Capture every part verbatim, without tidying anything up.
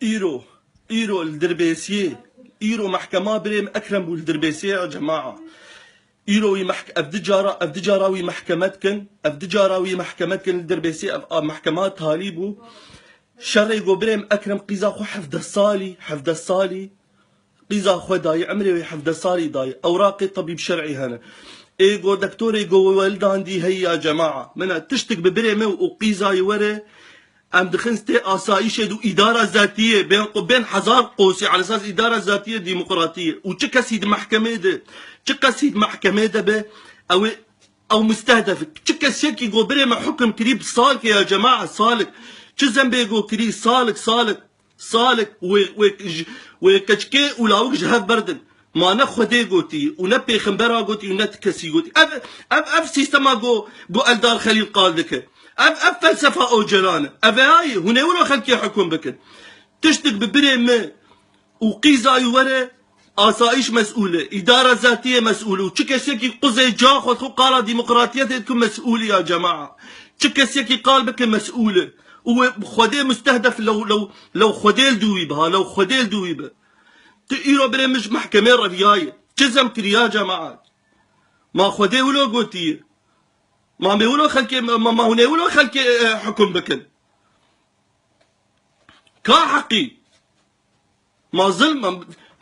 Îro, îro li Dirbêsiyê, îro mehkema birêm Ekrem bû li Dirbêsiyê ya cemaa. Îro wî mehk-, ev du cara, ev du cara wî mehkeme dikin, ev du cara wî mehkeme dikin li Dirbêsiyê, ev a mehkema talî bû. Şerê go birêm Ekrem qîza xwe hevdeh salî, hevdeh salî, qîza xwe dayî, emrê wê hevdeh salî dayî. Ewraqê tebîb şer'î hene. Ê go dektorê go welidandî heyî ya cemaa. Mina tiştik bi birê me û qîzayî were, em dixin stê asayîşê dû îdara zatiyê, bên, bên hezar qosî, ala esas îdara zatiyê demokratiyê. Û çi kesî di mehkemê de, çi kesî di mehkemê de be, ew ê, ew mustehdef. Çi kesekî go birê me hukum kirî bi salkê ya cemaa, salik. Çi zembê go kirî, salik, salik. Salik wê, wê, wê keçikê û lawik ji hev berdin. Ma ne Xwedê gotî û ne pêxembera gotî û ne ti kesî gotî. Ev, ev, ev sîstema go, go Eldar Xelîl qal dike. Ev, ev felsefa Ocalan e. Ev e ayê, hûn ê wilo xelkê hukum bikin. Tiştik bi birê min û qîzayî were, asayîş mesûl e, îdara zatiyê mesûl e û çi kesekî quzê ca xwe xwe qala demokratiyetê dikin mesûl e ya cemaa. Çi kesekî qal bike mesûl e. Û wê bi Xwedê mustehdef lew, lew, lew Xwedê li dû wî biha, lew Xwedê li dû wî bi. Tu îro birê min ji mehkemê reviyaye. Çi zem kiriya cemaat? Ma Xwedê wilo gotiye. Ma me wilo xelkê, ma, ma hûn ê wilo xelkê, e, hukum bikin. Ka heqî? Ma zilm, ma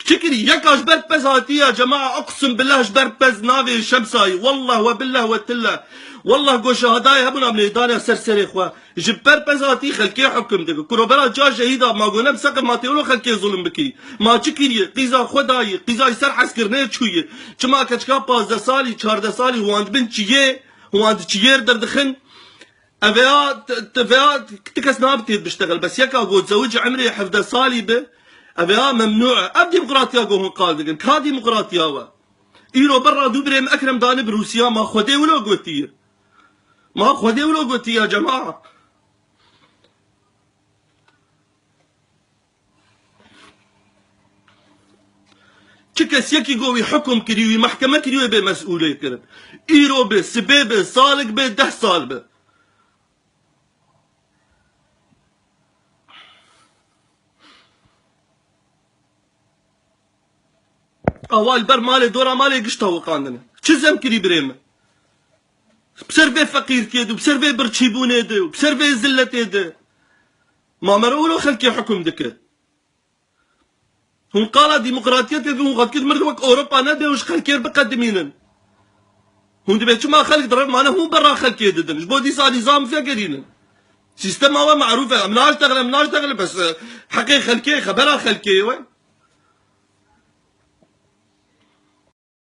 çi kirî? Yeka ji ber pez hatiye ya cemaa, aqsim billah ji ber pez navê Şemsayî. Wallah we billah we tillah. Wallah go şehadayê hebûna em nêdane ser serê xwe. Ji ber pez hatî xelkê hukum dike. Kuro bera ca şehîda ma go ne bi seqir ma tê wilo xelkê zulm bikî. Ma çi kiriye? Qîza xwe dayî. Qîza ji ser hezkirinê çûye. Çima keçika pazdeh salî, çardeh salî wan dibin çiyê, wan di çiyêr derdixin. Ev ya, t-, t-, ev ya, ti kes nabe têr biştexil. Bes yeka got zewic emrê hevdeh salî bi. Ev ya memnû e. Ev demokratiya go hûn qal dikin. Ka demokratiya we? Îro berra dû birêm Ekrem dane bi Rûsiya, ma Xwedê wilo gotiye. Ma Xwedê wilo gotiye ya cemaa. Çi kes yekî go wî hukum kirî, wî mehkeme kirî wê bê mesûlê kirin. Îro bê, sibê bê, salik bê, deh sal bê. Awa li ber malê, dora malê gişta wiqandine. Çi zem kirî birê min? Bi ser vê feqîrtiyê de, bi ser vê birçîbûnê de, bi ser vê zilletê de. Ma mero wilo xelkê hukum dike. Hûn qala demokratiyetê de hûn xwe dikir mird wek Ewropa nebe û ji xelkê re biqedimînin. Hûn dibê çima xelk di rev mane hûn berra xelkê didin. Ji bo dîsa nîzam vegerînin. Sîstema we marûf e. Em naştexilin, em naştexilin, bes, e, heqê xelkê, xebera xelkê ye we.